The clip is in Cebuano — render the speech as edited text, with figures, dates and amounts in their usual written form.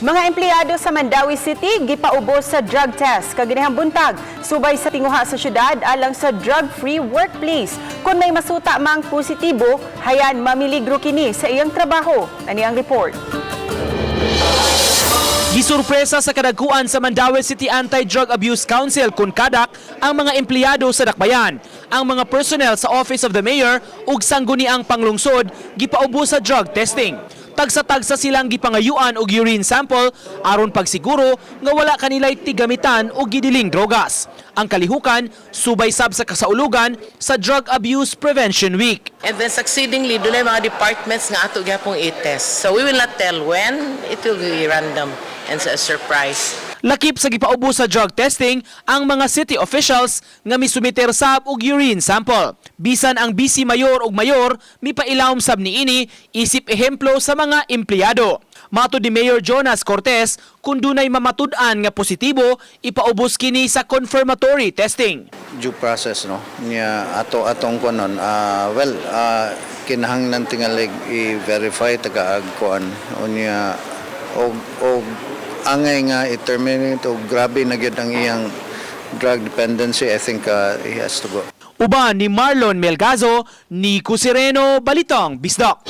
Mga empleyado sa Mandaue City gipaubos sa drug test kaganihang buntag subay sa tinguha sa syudad alang sa drug-free workplace. Kung may masuta mang positibo, hayan mamiligro kini sa iyang trabaho. Ani ang report. Gisurpresa sa kadagkuan sa Mandaue City Anti-Drug Abuse Council kun kadak ang mga empleyado sa dakbayan. Ang mga personnel sa Office of the Mayor ug sangguniang panglungsod gipaubos sa drug testing. Tagsa-tagsa silang gipangayuan og urine sample aron pagsiguro nga wala kanilay tigamitan og gidiling drogas. Ang kalihukan, subay sab sa kasaulugan sa Drug Abuse Prevention Week. And then succeedingly, dunay mga departments nga ato gyapong i-test. So we will not tell when, it will be random and a surprise. Lakip sa gipaubos sa drug testing ang mga city officials nga misumiter sab og urine sample. Bisan ang vice mayor ug mayor mipailawom sab niini isip ehemplo sa mga empleyado. Matud ni Mayor Jonas Cortez, kung dunay mamatud-an nga positibo, ipaubos kini sa confirmatory testing. Due process, no, niya ato atong kunon, well, kinahanglan tingalig i-verify tagaag kuan unya og angay nga i-terminate og grabe na gyud ang iyang drug dependency. I think he has to go. Uban ni Marlon Melgazo, Nico Sereno, Balitang Bisdak.